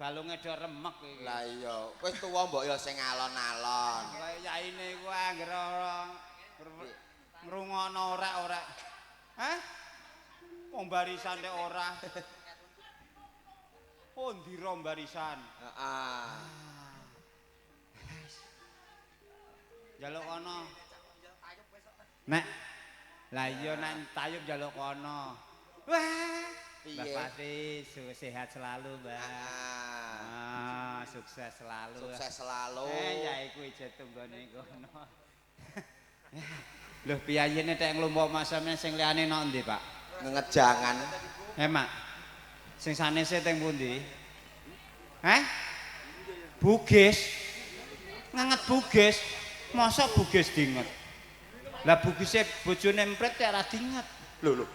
Balunge do remek iki. Lah iya, wis tuwa mbok ya sing alon-alon. Kaya yaine iku anggere ora ngrungokno orek-orek. Hah? Wong barisan tek ora. Oh, ndira barisan? Heeh. Njaluk kono. Nek. Lah iya nek tayub njaluk kono. Wah. Mbah Piye? Pati sehat selalu, Mbah. Ah, Ah, sukses selalu. Sukses selalu. Ya iku ije tunggone kono. Lho piyayine tek nglumpuk masame sing liyane nok ndi, Pak? Ngejangan. Eh, Mak. Sing sanese teng pundi? Heh? Bugis. Ngenget bugis. Mosok bugis dinget? Lah bugise bojone emprit tek ora dinget. Lho lho.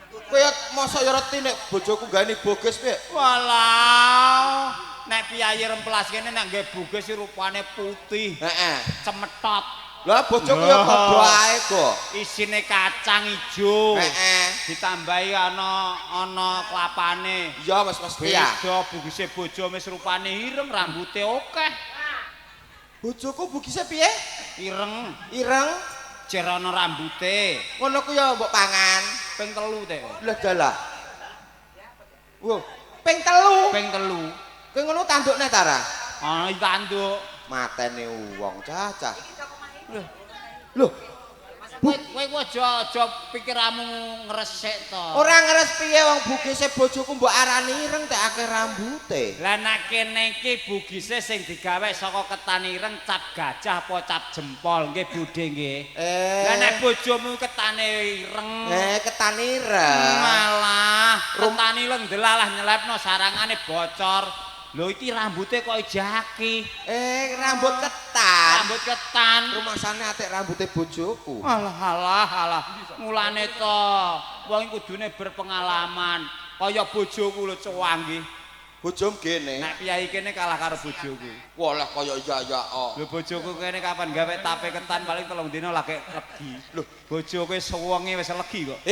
Kowe mosok ya reti nek bojoku gawe bugis piye? Walah, nek piyayi remplas kene nek nggawe bugis rupane putih, Heeh. cemetot. Lah bojoku ya padha ae kok. Isine kacang ijo. Heeh. Ditambahi ana klapane. Iya Mas mesti ya. Beda bugise bojo wis rupane ireng, rambute akeh. Bojoku bugise piye? Ireng, Ireng. Jer ana rambute. Ngono ku ya mbok pangan. Ping 3 teh. Lah dalah. Wo, ping 3. Ping 3. Kowe ngono tandukne ta ra? Ana tanduk. Matene wong cacah. Lho, Lho, kowe ku aja pikiramu ngresik to. Ora ngres piye wong bugise bojoku mbok arani ireng tek akeh rambute. Lah nek kene iki bugise sing digawe saka ketan ireng cap gajah apa cap jempol nggih Budhe nggih. Lah nek bojomu ketane ireng. Ketan ireng. Malah ketan ireng delalah nyelepno sarangane bocor. Lho iki rambute kok jaki. Rambut ketan. Rambut ketan. Rumasane atik rambute bojoku. Alah alah alah. Mulane to wong kudune berpengalaman. Kaya bojoku lho cuwanggih. Bojom gene. Nek piyayi kene kalah karo bojoku. Walah kaya iya-iya oh. Lho bojoku kene kapan gawe tape ketan paling 3 dina lagi legi. Lho bojoku sewengi wis legi kok.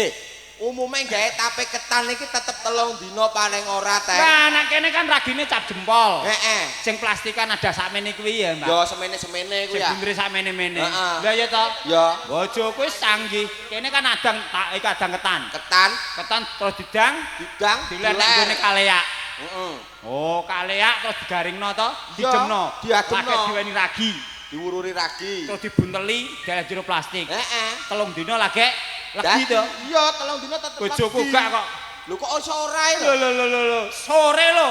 Umume gawe tape ketan iki tetep 3 dina paling ora teh. Lah nek kene kan ragine cap jempol. Heeh. Sing plastikan ada sakmene kuwi ya, Mbak. Ya semene-semene kuwi Sing ya. bundere sakmene-mene. Heeh. Lah ya to. Ya. Bojoku wis canggih. Kene kan adang tak iki adang ketan. Ketan Ketan terus didang, didang, diler nang gone kaleak. Heeh. Oh, kaleak terus digaringno to, didemno. Diademno. Lagi diweni ragi. Diwururi ragi. Terus dibunteli dalam jero plastik. Heeh. 3 dina lagi legi to. Iya, 3 dina tetep Bojoku gak kok. Lho kok iso ora Lho lho? lho lho lho. Sore lho.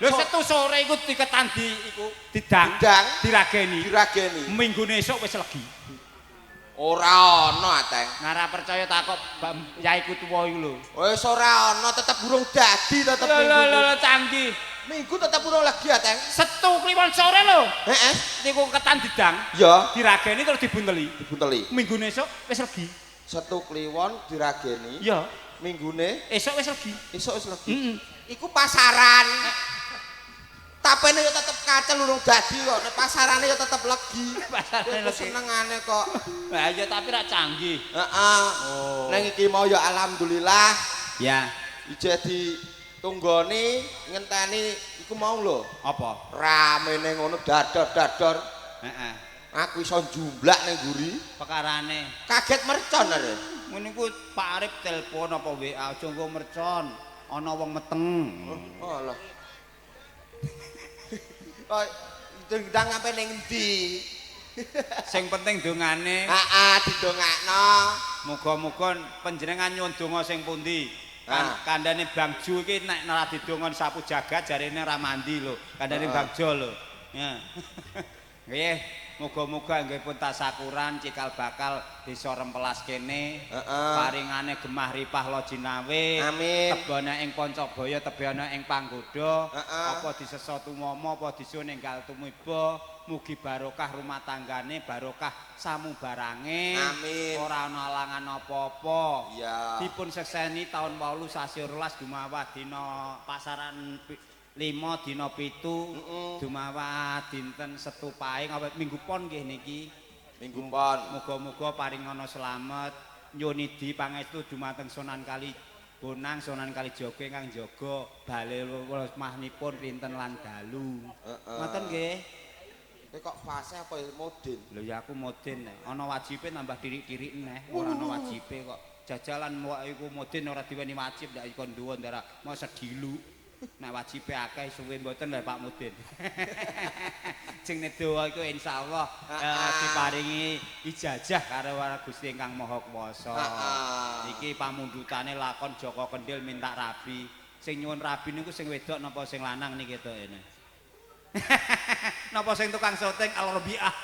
Lho setu sore iku diketan di iku didang, dirageni. Dirageni. Minggune esuk wis legi. Ora ana, Ateng. Ngara percaya takok yaiku tuwa iku lho. Wis ora ana, tetep urung dadi tetep. Lho lho lho canggih. Minggu tetep urung legi, Ateng. Setu kliwon sore lho. Heeh. Niku ketan didang. Ya. Dirageni terus dibunteli. Dibunteli. Minggune esuk wis legi. Setu kliwon dirageni. Iya. Minggune esuk wis legi. Esuk wis legi. Heeh. Iku pasaran. Tapene ya tetep kacel urung dadi kok. Nek pasarane ya tetep legi. Pasarane legi. Senengane kok. Lah iya tapi ra canggih. Heeh. Oh. Neng iki mau ya alhamdulillah. Ya. Ije ditunggoni ngenteni iku mau lho. Apa? Ramene ngono dador-dador. Heeh. Aku iso njumblak ning mburi. Perkarane. Kaget mercon are. Ngene iku Pak Arif telepon apa WA aja nggo mercon. Ana wong meteng. Oh alah. Oh, ndang sampe ning endi? Sing penting dongane. Heeh, didongakno. Muga-muga panjenengan nyuwun donga sing pundi? Kandhane Bang Ju iki nek ora didonga sapu jagat jarene ora mandi lho. Kandhane Bang Jo lho. Ya. Nggih, muga-muga nggih pun tasakuran cikal bakal desa Rempelas kene. Heeh. Paringane gemah ripah lojinawe. Amin. Tebana ing Pancabaya, tebana ing Panggoda. Heeh. Apa disesa tumama, apa disuwun enggal tumiba. Mugi barokah rumah tanggane, barokah samubarange. Amin. Ora ana alangan apa-apa. Iya. Dipun sekseni taun 8 sasi 12 dumawah dina pasaran 5 dina 7 dumawah dinten Setu Paing apa Minggu Pon nggih niki. Minggu Pon. Muga-muga paringana slamet, nyunidi pangestu dumateng Sunan Kali Bonang Sunan Kalijaga ingkang jaga bale lemahipun pinten lan dalu. Heeh. Ngoten nggih. Kowe kok fase apa ya modin? Lho ya aku modin. Ana wajibe tambah tirik-tirik neh, ora ana wajibe kok. Jajalan iku modin ora diweni wajib ndak iku nduwe ndara mau sedilu. Nek wajibe akeh suwe mboten lho Pak Mudin. Jenenge doa iku insyaallah diparingi ijazah karo Gusti ingkang Maha Kuwasa. Iki pamundhutane lakon Joko Kendil minta rabi. Sing nyuwun rabi niku sing wedok napa sing lanang niki ketokene. Napa sing tukang syuting Al-Rabi'ah.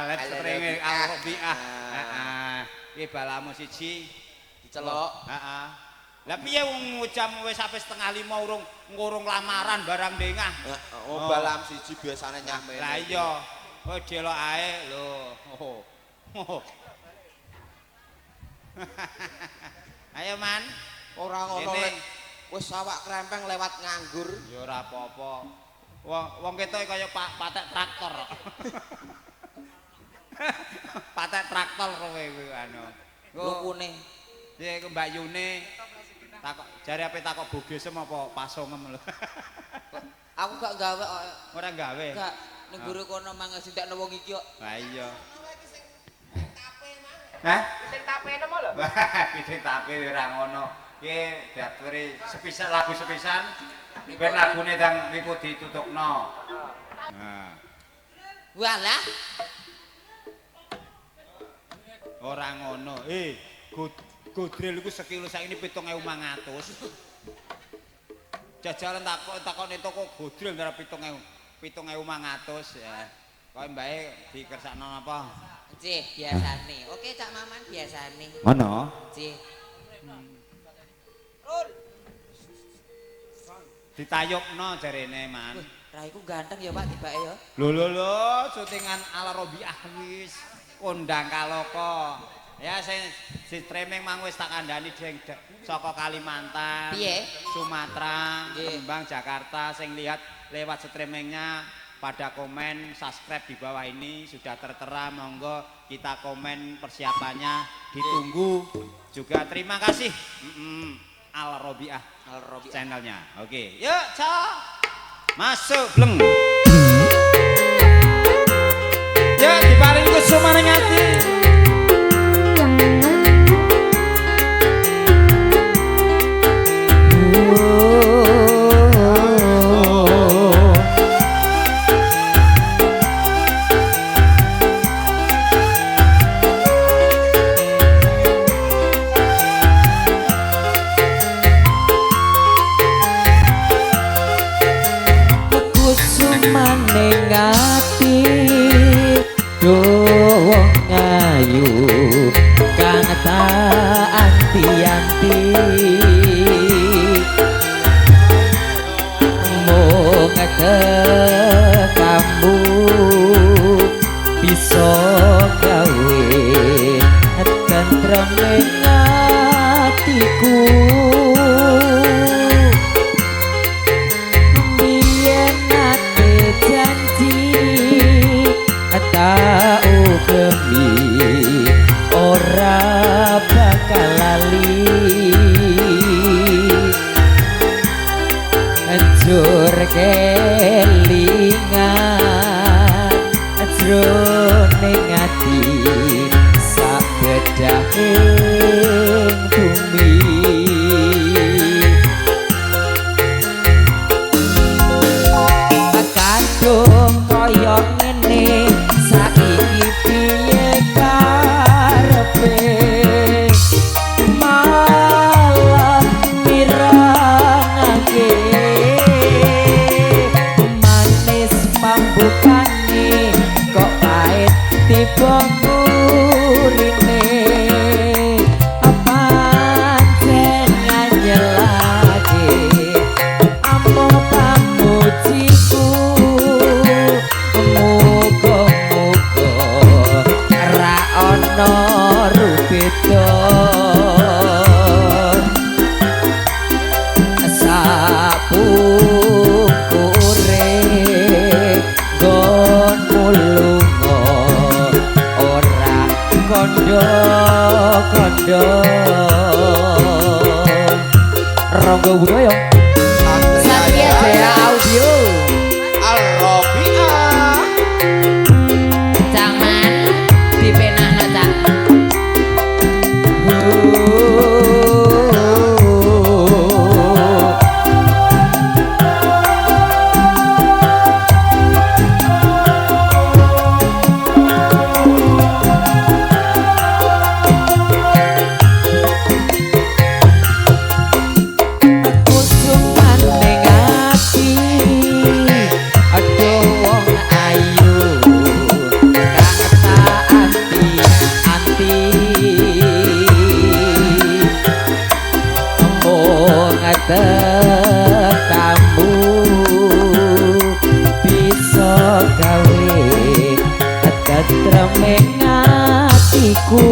Let strenge Al-Rabi'ah. Heeh. Iki balamu siji dicelok. Heeh. Lah piye wong jam wis sampe 4:30 urung ngurung lamaran barang dengah. Oh, balam siji biasane nyamene. Lah iya. Oh delok ae lho. Oh. Ayo Man. Ora ngono lek wis awak krempeng lewat nganggur. Ya ora apa-apa. Wong ketoke kaya patek traktor. Patek traktor kowe kuwi anu. Lukune. Piye iku Mbak Yune? Takok jare ape takok bogesem apa pasongem lho. Aku gak gawe kok. Ora gawe. Gak ning guru kono mang sintekno wong iki kok. Lah iya. Hah? Piting tape nemu lho. Piting tape ora ngono. Ki diaturi sepisan lagu sepisan ben lagune dang niku ditutukno. Nah. Walah. Ora ngono. Godril iku sekilo saiki 7.500. Jajalan takok ning toko godril ora 7.500 ya. Kok mbake dikersakno napa? Nggih, biasane. Oke, Cak Maman biasane. Ngono? Nggih. Ditayukno jarene, Man. Wih, raiku ganteng ya, Pak, tibake ya. Lho lho lho, syutingan Al-Rabi'ah wis kondang kaloka. Ya sing si streaming mang wis tak kandhani sing saka Kalimantan, piye? Sumatera, Kembang, Jakarta sing lihat lewat streamingnya pada komen, subscribe di bawah ini sudah tertera, monggo kita komen persiapannya ditunggu juga. Terima kasih Al-Rabi'ah Al-Rabi'ah channelnya. Oke, yuk cok masuk bleng. Ya diparingi kusumaning ati. Kusumaning ati wong ayu kang tak anti-anti mung tekamu bisa gawe tentrem ing atiku. Tak ugemi ora bakal lali njur kelingan jroning ati sak bedahing bumi. Kadung kaya ngene saiki Monggo budaya. Satria Jaya Audio. Al-Robiah. Jangan dipenakno, Cak. Kusuman ning ati aduh wong ayu kang tak anti-anti mung tekamu bisa gawe tetreming atiku.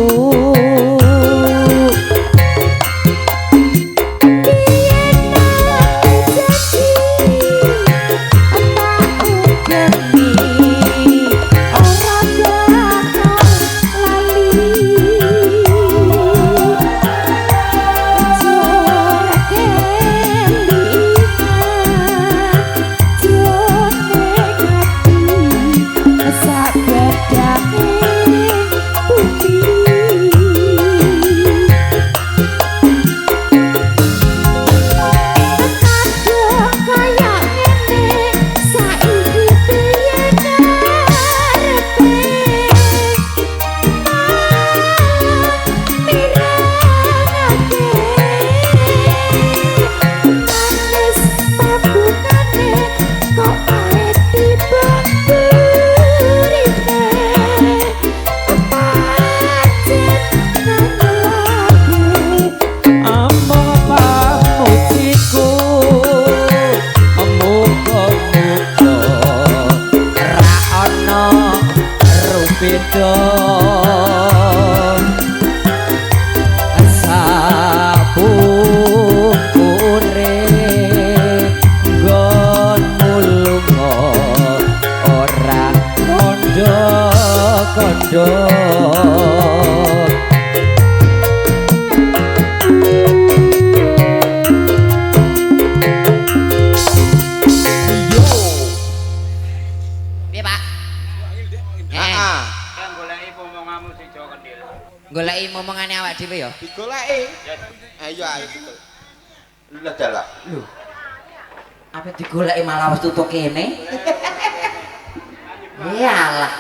Among pamujiku muga-muga ra ana rubeda sapungkure nggonmu lunga ora kandha-kandha. Piye, Pak? Heeh. Goleki omonganmu sing Jawa Kendil. Goleki momongane awak dhewe ya. Digoleki. Ayo ayo digoleki. Lha dalah. Lho. Apa digoleki malah wis tutuk kene? Iyalah.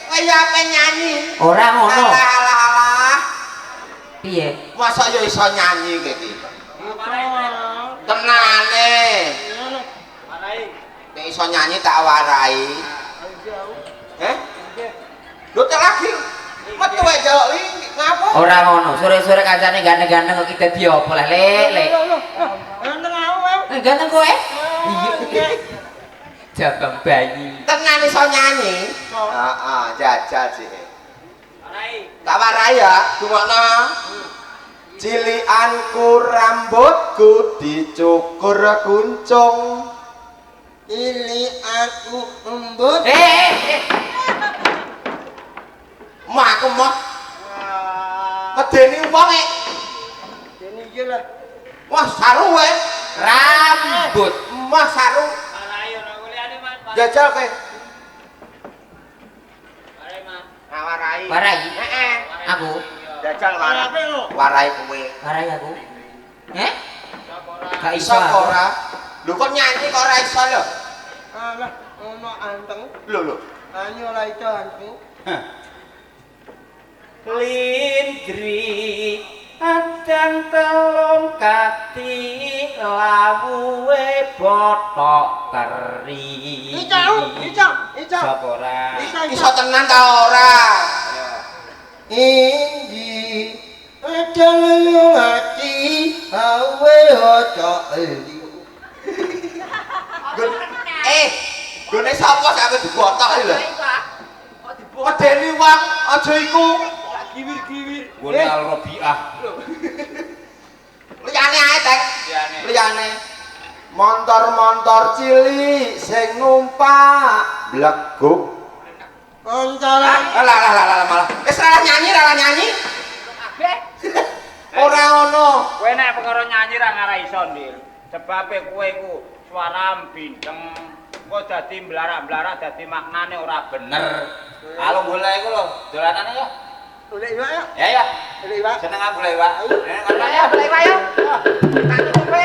Kaya apa nyanyi? Ora ngono. Alah alah alah. Piye? Masa ya iso nyanyi kowe iki? Tenane. Nek iso nyanyi tak warai. Heh? Lho tak lagi. Metu wae jaluk iki ngapa? Ora ngono. Sore-sore kancane ganteng-ganteng kok kita dadi apa lah, Lek, Lek. Ganteng aku, Eh, ganteng kowe? Iya. Jabang bayi. Tenan iso nyanyi? Heeh, jajal sih. Tak warai ya, rungokno. Cilikanku rambutku dicukur kuncung. Cilikanku rambut. Eh. Mah aku mah. Medeni wong e. Dene iki lah. Wah, saru wae. Rambut. Mah saru. Jajal kowe. Warai. Warai. Heeh. Aku. Jajal warai. Warai kowe. Warai aku. Heh? Gak Iso iso aku. ora? Lho kok nyanyi kok ora iso lho? Alah, ono anteng. Lho lho. Nyanyi ora iso anteng. Lindri adang telung kati lawuhe bothok teri. Iso, iso, iso. Sapa ora? Iso tenan ta ora? Inji adang telung ati awe ojo eli. Gone sapa sampe dibothok iki lho? Medeni wong aja iku. Giwir-giwir. Gone Al-Rabiah. Liyane ae, Tek. Liyane. Montor-montor cilik sing numpak bleguk. Koncolan. Alah alah alah malah. Wis ora nyanyi, ora nyanyi. Ora ono. Kowe nek perkara nyanyi ra ngarah iso, Ndil. Sebabe kowe iku suara bindeng. Engko dadi mblarak-mblarak dadi maknane ora bener. Kalau golek iku lho, dolanane ya. Golek iwak ya. Ya ya. Golek iwak. Seneng aku golek iwak. Ayo golek iwak yo. Tak tutupe.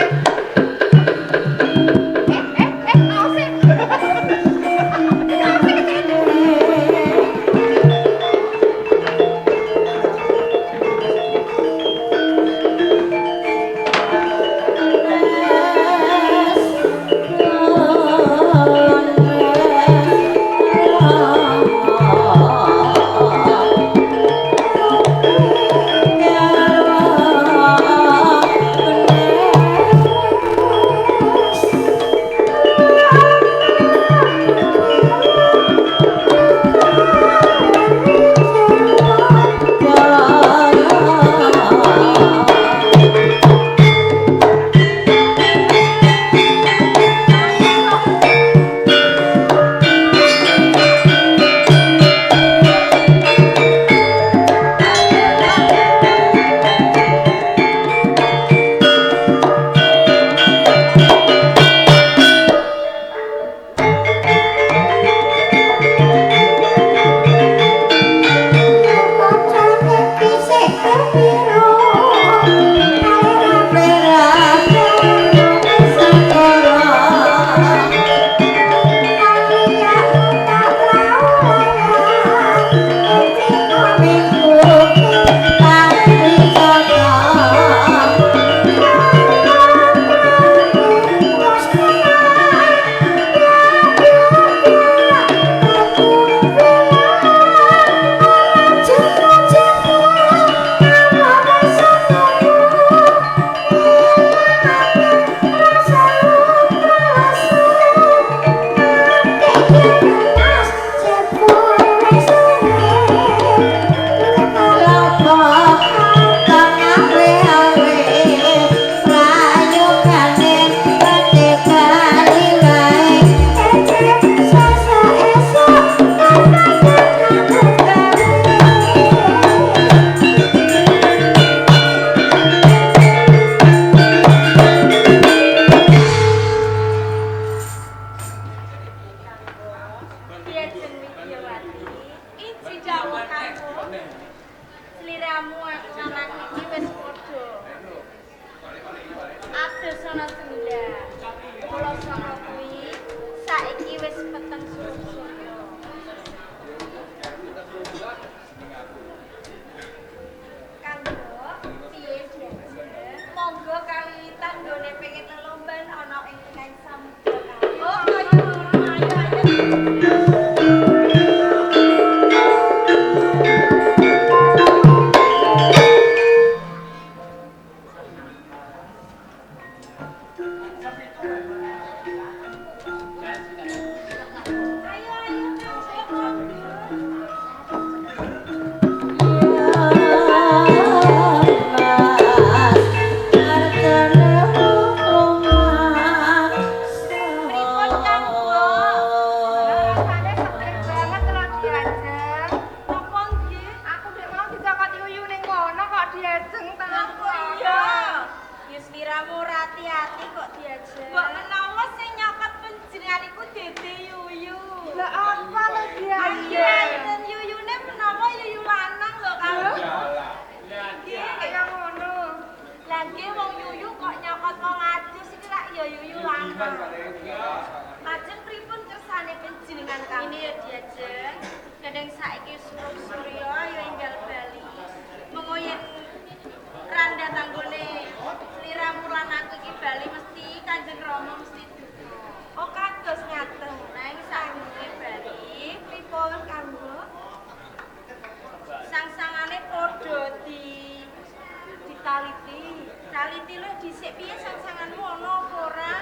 Taliti. Taliti lho dhisik piye sang-sanganmu ana apa ora?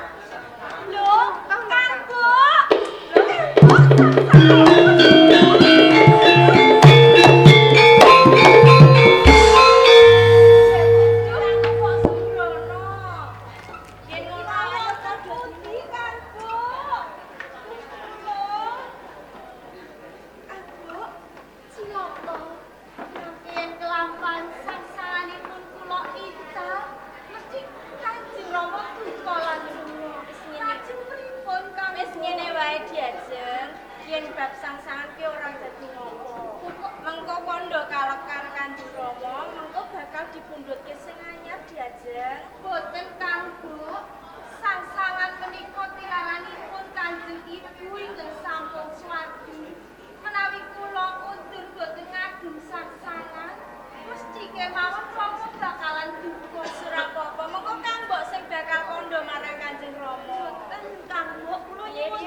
Lho, kang wae diajeng yen bab sang-sangan ki ora dadi ngopo. Mengko pondok kalekar Kanjeng Rama mengko bakal dipundhutke sing anyar diajeng. Boten Kang Bu. Sang-sangan menika tilaranipun Kanjeng Ibu ingkang sampun suwargi. Menawi kula kundur boten ngagem sang-sangan, mesti kemawon Rama bakalan duka. Ora apa-apa, mengko Kang Mbok sing bakal kandha marang Kanjeng Rama. Boten Kang Mbok, kula nyuwun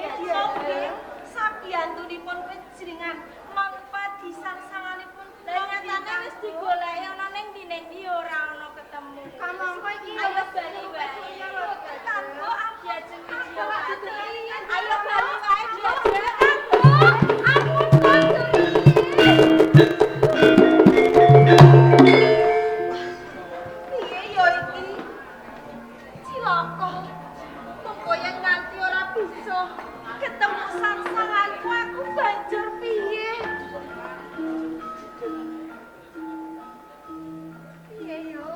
nggih sabiyantunipun panjenengan mangpa disang-sanganipun. Lah nyatane wis digoleki ana ning ndi-ndi ora ana ketemu. Kamangka iki ayo bali wae. Kang Mbok diajeng Widyawati. Ayo bali wae diajeng Kang Mbok. Ampun kondur. Piye ya iki? Cilaka. Mengko yen nganti ora bisa ketemu sang-sanganku aku banjur piye? Piye yo?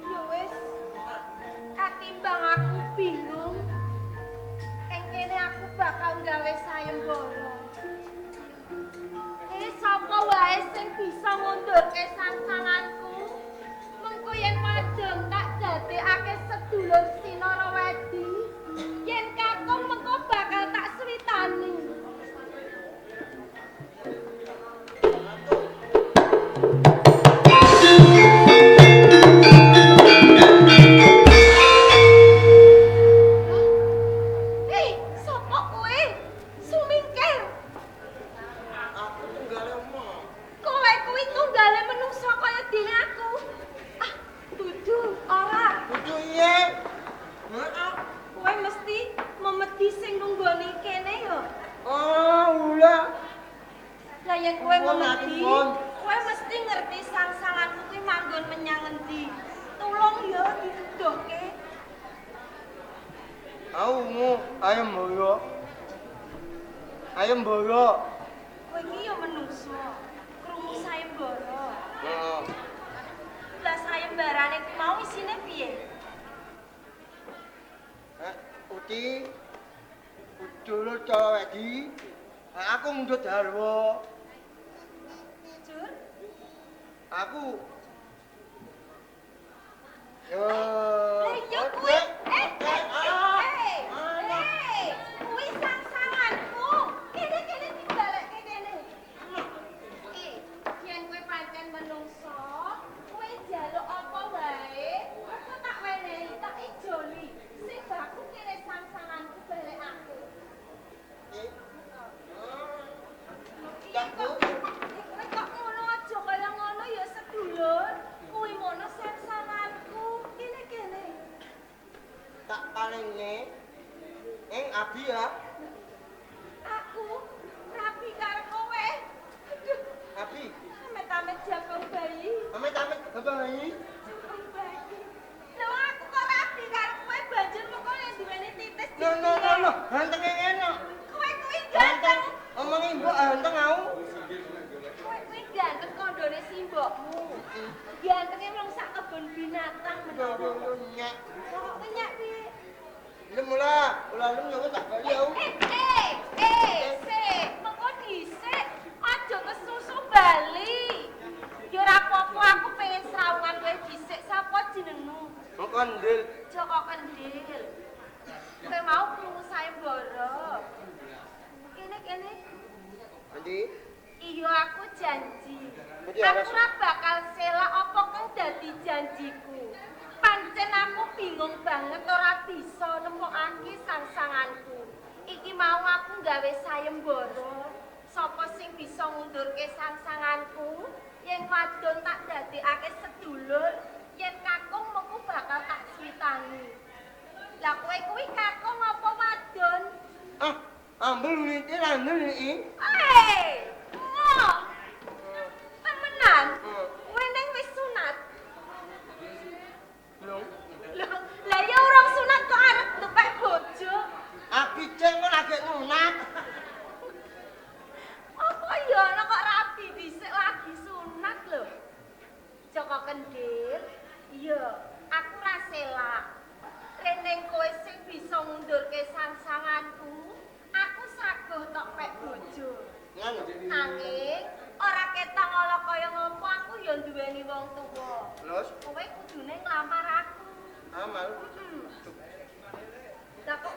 Ya wis, katimbang aku bingung, ing kene aku bakal gawe sayembara. Sapa wae sing bisa ngundurke sang-sanganku? Mengko yen wadon tak dadekake sedulur Sinarawedi, yen kakung mengko bakal tak switani. Sapa kowe? Sumingkir. Aku tunggale omong. Kowe kuwi tunggale menungsa kaya dene aku. Ah, dudu ora. Kudu iye. Heeh. Kowe mesti memedi sing nunggoni kene ya. Oh, ula. Lah yen kowe Ampun, memedi, ampun. kowe mesti ngerti sang-sanganku kuwi manggon menyang endi. Tulung ya dituduhke. Aku mu ayam boro. Ayam boro. Kowe iki ya menungso. Krungu sayembara. Heeh. Lah sayembarane ku mau isine piye? Uti dulur Carawedi. Aku mundhut garwa. Jur? Aku. Yo. Lah iya kuwi. Kuwi sang-sanganku. Kene-kene dibalekke kene. Yen kowe pancen menungso, kowe njaluk apa wae, aku tak wenehi, tak ijoli. Sing baku kene sang-sanganku balik aku. Kowe kok ngono aja kaya ngono ya sedulur. Kuwi mono sang-sanganku. Kene-kene. Tak palingne ing abi ya. Aku rabi karo kowe. Aduh, Abi. amit-amit jabang bayi. Amit-amit jabang bayi. Jabang bayi. Lho aku kok rabi karo kowe banjur mengko nek duweni titis. No no no no, gantenge enak. Kowe kuwi ganteng. Omongi mbok ganteng aku. Kowe kuwi ganteng kandhane simbokmu. Gantenge wong sak kebon binatang menawa. Nyek. Kok nyek piye? Lem ora, ora lem yo tak bali aku. Sik, mengko dhisik aja kesusu bali. Ya ora apa-apa, aku pengen srawungan kowe dhisik. Sapa jenengmu? Kok kendil. Joko Kendil. Kowe mau krungu sayembara. Kene-kene. Endi? Iya aku janji. Endi, Aku awas. ora bakal selak apa kang dadi janjiku. Pancen aku bingung banget ora bisa nemokake sang-sanganku. Iki mau aku gawe sayembara. Sapa sing bisa ngundurke sang-sanganku? Yen wadon tak dadekake sedulur, yen kakung mengko bakal tak switani. Lah kowe kuwi kakung apa wadon? Ah, ambel unite randel iki. Moh. Temenan. Kowe neng wis sunat. Lho, Lho, lah ya urung sunat kok arep ndepek bojo. abi ceng kok lagi ngunat. Apa ya ana kok rabi dhisik lagi sunat lho. Joko Kendil, iya, aku ra selak. Reneng kowe sing bisa ngundurke sang sang-sanganku, aku saguh tok pek bojo. Ngono. Nanging ora ketang ala kaya ngopo aku ya duweni wong tuwa. Terus Kowe kudune nglamar aku. amal. Lah kok